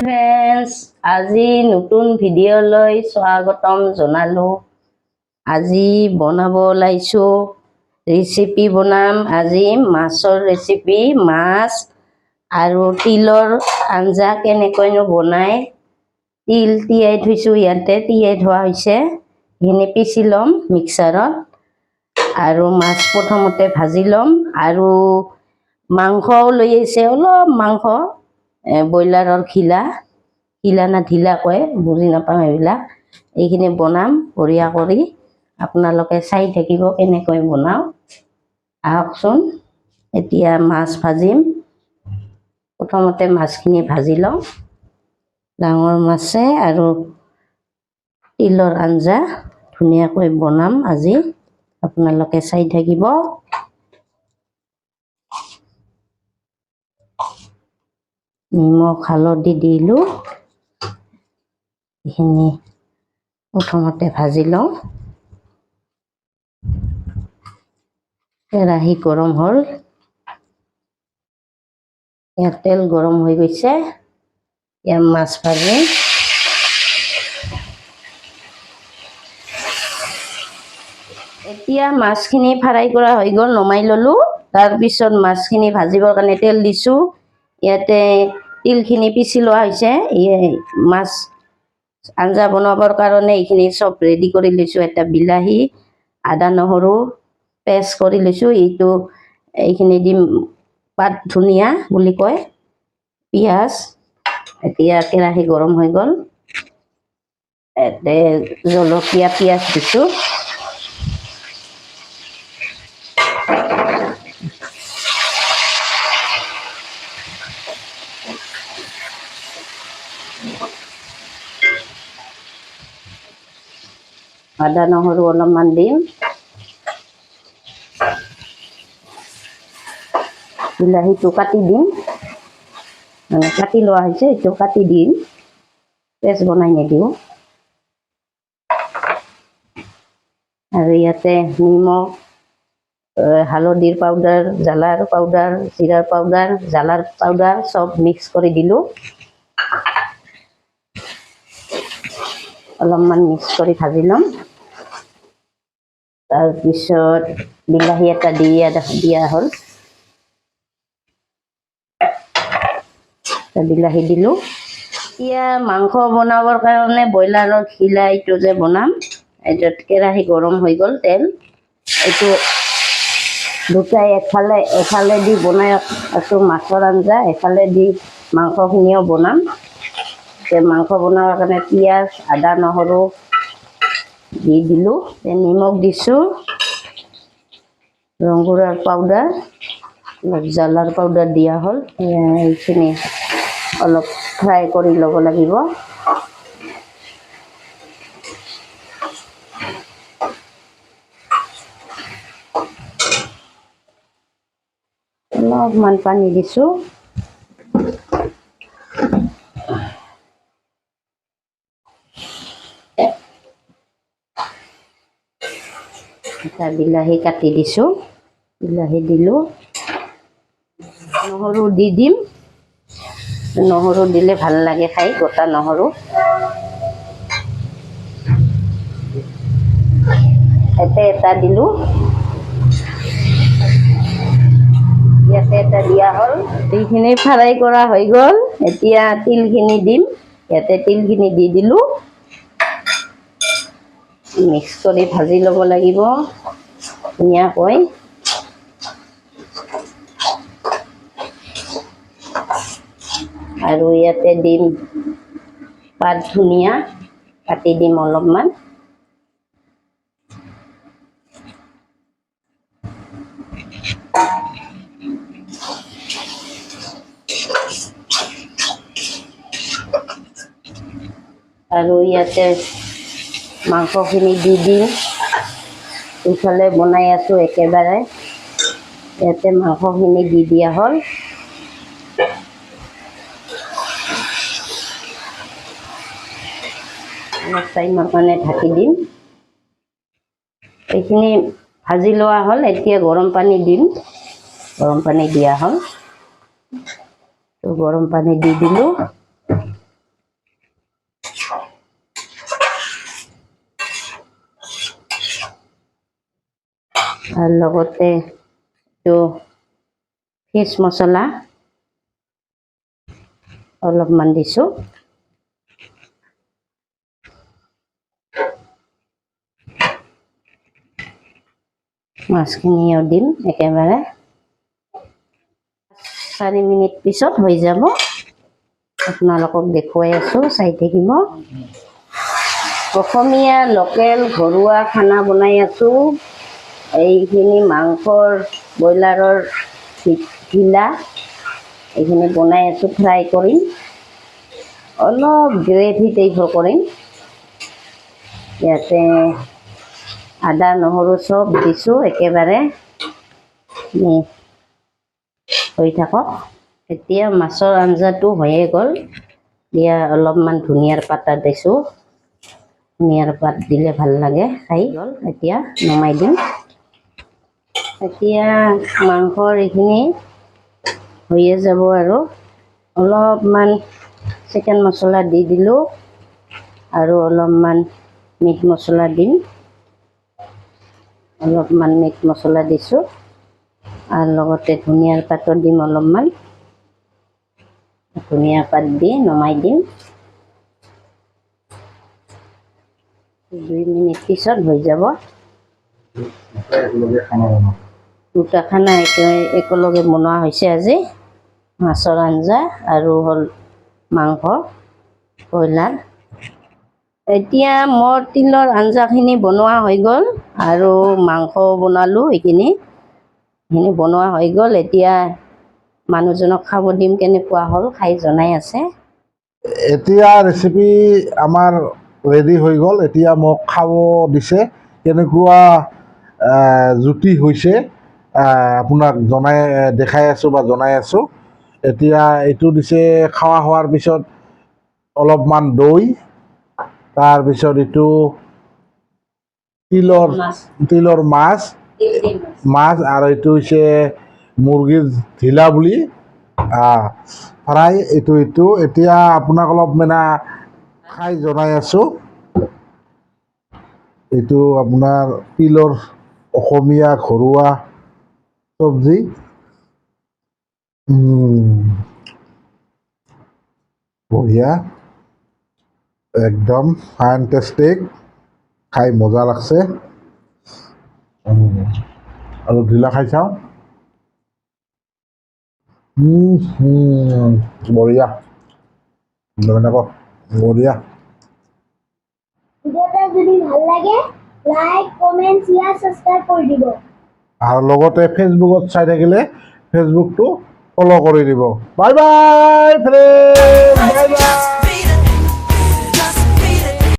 Friends, আজি নতুন ভিডিঅ'লৈ স্বাগতম জনালোঁ। আজি বনাব ওলাইছোঁ, ৰেচিপি বনাম আজি মাছৰ ৰেচিপি। মাছ আৰু তিলৰ আঞ্জা কেনেকৈনো বনায়। তিল তিয়াই থৈছোঁ, ইয়াতে তিয়াই থোৱা হৈছে। সেইখিনি পিচি ল'ম মিক্সাৰত আৰু মাছ প্ৰথমতে ভাজি ল'ম। আৰু মাংসও লৈ আহিছে, অলপ মাংস, ব্ৰইলাৰৰ ঘিলা, ঘিলা না ঢিলা কয়, বুজি নাপাওঁ এইবিলাক। এইখিনি বনাম বঢ়িয়া কৰি, আপোনালোকে চাই থাকিব কেনেকৈ বনাওঁ। আহকচোন, এতিয়া মাছ ভাজিম। প্ৰথমতে মাছখিনি ভাজি লওঁ। ডাঙৰ মাছে আৰু তিলৰ আঞ্জা ধুনীয়াকৈ বনাম আজি, আপোনালোকে চাই থাকিব। নিমখ হালধি দিলোঁ। এইখিনি প্ৰথমতে ভাজি লওঁ। কেৰাহী গৰম হ'ল, ইয়াত তেল গৰম হৈ গৈছে। ইয়াত মাছ ভাজিম। এতিয়া মাছখিনি ফ্ৰাই কৰা হৈ গ'ল, নমাই ল'লোঁ। তাৰপিছত মাছখিনি ভাজিবৰ কাৰণে তেল দিছোঁ। ইয়াতে তিলখিনি পিচি লোৱা হৈছে। মাছ আঞ্জা বনাবৰ কাৰণে এইখিনি চব ৰেডি কৰি লৈছোঁ। এটা বিলাহী, আদা, নহৰু পেষ্ট কৰি লৈছোঁ। এইটো এইখিনি দিম, পাত ধুনীয়া বুলি কয়, পিঁয়াজ। এতিয়া কেৰাহী গৰম হৈ গ'ল। ইয়াতে জলকীয়া, পিঁয়াজ দিছোঁ। আদা নহৰু অলপমান দিম। বিলাহীটো কাটি দিম, মানে কাটি লোৱা হৈছে, এইটো কাটি দিম, পেষ্ট বনাই নিদিওঁ। আৰু ইয়াতে নিমখ, হালধিৰ পাউডাৰ, জ্বালাৰ পাউডাৰ, জিৰাৰ পাউডাৰ, জ্বালাৰ পাউডাৰ চব মিক্স কৰি দিলোঁ। অলপমান মিক্স কৰি ভাজি ল'ম। তাৰপিছত বিলাহী এটা দিয়া দিয়া হ'ল, বিলাহী দিলোঁ। এতিয়া মাংস বনাবৰ কাৰণে ব্ৰইলাৰৰ ঘিলা এইটো যে বনাম, এইটোত কেৰাহী গৰম হৈ গ'ল, তেল এইটো দুটাই এফালে এফালে দি বনাই আছোঁ মাছৰ আঞ্জা, এফালে দি মাংসখিনিও বনাম। এতিয়া মাংস বনাবৰ কাৰণে পিঁয়াজ, আদা, নহৰু দি দিলোঁ। নিমখ দিছোঁ, ৰংগুড়াৰ পাউডাৰ, অলপ জ্বালাৰ পাউডাৰ দিয়া হ'ল। এইখিনি অলপ ফ্ৰাই কৰি ল'ব লাগিব। অলপমান পানী দিছোঁ। এটা বিলাহী কাটি দিছোঁ, বিলাহী দিলোঁ। নহৰু দি দিম, নহৰু দিলে ভাল লাগে খাই, গোটা নহৰু। ইয়াতে এটা দিলোঁ, ইয়াতে এটা দিয়া হ'ল। এইখিনি ফ্ৰাই কৰা হৈ গ'ল। এতিয়া তিলখিনি দিম, ইয়াতে তিলখিনি দি দিলোঁ। মিক্স কৰি ভাজি ল'ব লাগিব ধুনীয়াকৈ। আৰু ইয়াতে দিম পাত ধুনীয়া, কাটি দিম অলপমান। আৰু ইয়াতে মাংসখিনি দি দিম। ইফালে বনাই আছোঁ একেবাৰে। ইয়াতে মাংসখিনি দি দিয়া হ'ল। অলপ টাইমৰ কাৰণে ঢাকি দিম। এইখিনি ভাজি লোৱা হ'ল। এতিয়া গৰম পানী দিম। গৰম পানী দিয়া হ'ল, তো গৰম পানী দি দিলোঁ। আৰু লগতে এইটো ফিছ মছলা অলপমান দিছোঁ। মাছখিনিও দিম একেবাৰে। 4 মিনিট পিছত হৈ যাব। আপোনালোকক দেখুৱাই আছোঁ, চাই থাকিব। অসমীয়া লোকেল ঘৰুৱা খানা বনাই আছোঁ। এইখিনি মাংসৰ, ব্ৰইলাৰৰ ঢিলা এইখিনি বনাই আছোঁ। ফ্ৰাই কৰিম, অলপ গ্ৰেভি টাইপৰ কৰিম। ইয়াতে আদা, নহৰু চব দিছোঁ একেবাৰে। হৈ থাকক। এতিয়া মাছৰ আঞ্জাটো হৈয়ে গ'ল। এতিয়া অলপমান ধনিয়াৰ পাতা দিছোঁ। ধনিয়াৰ পাত দিলে ভাল লাগে খাই। গ'ল, এতিয়া নমাই দিম। এতিয়া মাংসৰ এইখিনি হৈয়ে যাব আৰু অলপমান চিকেন মছলা দি দিলোঁ আৰু অলপমান মিট মছলা দিম। অলপমান মিট মছলা দিছোঁ আৰু লগতে ধনিয়াৰ পাতো দিম অলপমান। ধনিয়া পাত দি নমাই দিম। 2 মিনিট পিছত হৈ যাব। একেলগে খানা বনাওঁ। দুটা খানা একেলগে বনোৱা হৈছে আজি। মাছৰ আঞ্জা আৰু হ'ল মাংস ব্ৰইলাৰ। এতিয়া মোৰ তিলৰ আঞ্জাখিনি বনোৱা হৈ গ'ল আৰু মাংস বনালোঁ। এইখিনি বনোৱা হৈ গ'ল। এতিয়া মানুহজনক খাব দিম। কেনেকুৱা হ'ল খাই জনাই আছে। এতিয়া ৰেচিপি আমাৰ ৰেডি হৈ গ'ল। এতিয়া মোক খাব দিছে। কেনেকুৱা জুতি হৈছে আপোনাক জনাই দেখাই আছোঁ বা জনাই আছোঁ। এতিয়া এইটো দিছে। খোৱা হোৱাৰ পিছত অলপমান দৈ, তাৰপিছত এইটো তিলৰ মাছ। তিলৰ মাছ। তিল দি মাছ। মাছ আৰু এইটো হৈছে মুৰ্গীৰ ঢিলা বুলি ফ্ৰাই। এইটো এতিয়া আপোনাক অলপ মানে খাই জনাই আছোঁ। এইটো আপোনাৰ তিলৰ অসমীয়া ঘৰুৱা চব্জি। বঢ়িয়া, একদম ফেণ্টাষ্টিক। খাই মজা লাগছে। আৰু ঢিলা খাই চাওঁ। বঢ়িয়া, বঢ়িয়া। ভিডিঅ'টা যদি ভাল লাগে, লাইক, কমেণ্ট, শ্বেয়াৰ, ছাবস্ক্ৰাইব কৰি দিব। আৰু লগতে ফেচবুকত চাই থাকিলে ফেচবুকটো ফ'ল' কৰি দিব। Bye bye friend, bye bye.